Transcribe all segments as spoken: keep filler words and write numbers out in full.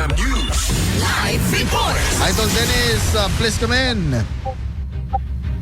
News. Live report. Idol Dennis, uh, please come in.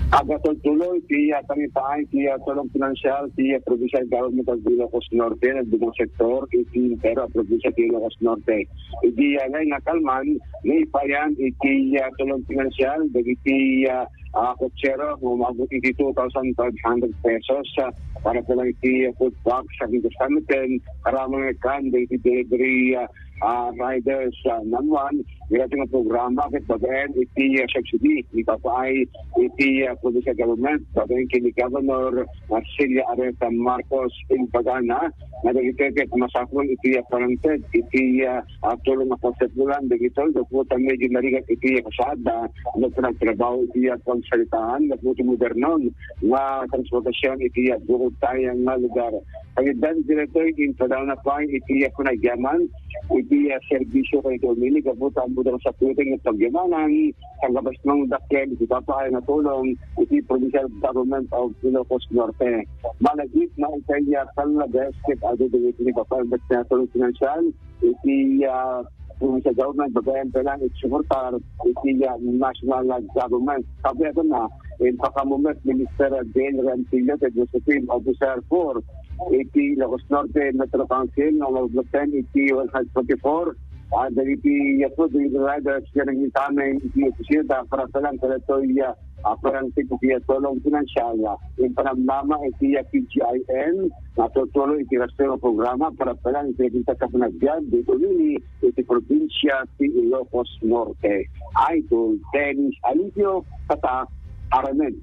Agatultuloy ti, uh, pangipaay ti, uh, tulong pinansyal ti, uh, Provincial Government of Ilocos Norte, iti dua nga sektor iti entero a probinsya ti Ilocos Norte. Idi, uh, nga kalman, naipayan iti, uh, tulong pinansyal dagiti, uh, uh, kotsero nga umabot iti two thousand five hundred pesos, uh, para pay lang iti, uh, food packs, uh, ken kastamet, aramang kan dagiti delivery, uh, ah, riders, ah, nine one one. Iti nga programa ket babaen iti, ah, subsidy ipapaay iti, ah, provincial government babaen ken ni Governor Marcelo Areta Marcos Impagana, nga dagitoy ket masapul iti, ah, panangted iti, ah, ah, tulong a pagserbiran dagitoy gapu ta medyo narigat iti, ah, kalsada, no, panagtrabaho iti, ah, pagsaritaan gapu ti moderno nga transportasyon iti, ah, bukod tayo nga lugar. Pagiddan ditoy, impadaw na pay iti, ah, panagyaman iti, ah, serbisyo kadagiti umili gapu ta ammok nga saputen nga pagyamanan, sangkabasnong dakkel iti ipapaay nga tulong iti Provincial Government of Ilocos Norte. Malagip na itay, ah, kalnabes ket adu dagiti ipapaay nga tulong pinansyal iti, ah, provincial government, babaen pay lang iti suportar iti, ah, national government. Kabiatan na, impakaammo met ni Mister Dale Rantillo, ti Executive Officer four iti Ilocos Norte Metro Council, nga umabot iti one hundred forty-four, ah, dagiti, ah, food delivery riders nga nangitamen iti opisina para sa lang kadatoy, ah, ah, parang iti tulong pinansyal, ah, impanamnama iti, ah, P G I N, nga tutuloy iti rastrero nga programa para pay lang iti naging kapanagbiag ditoy iti probinsya ti Ilocos Norte. Idol Dennis Alipio, Tatak, Aramen.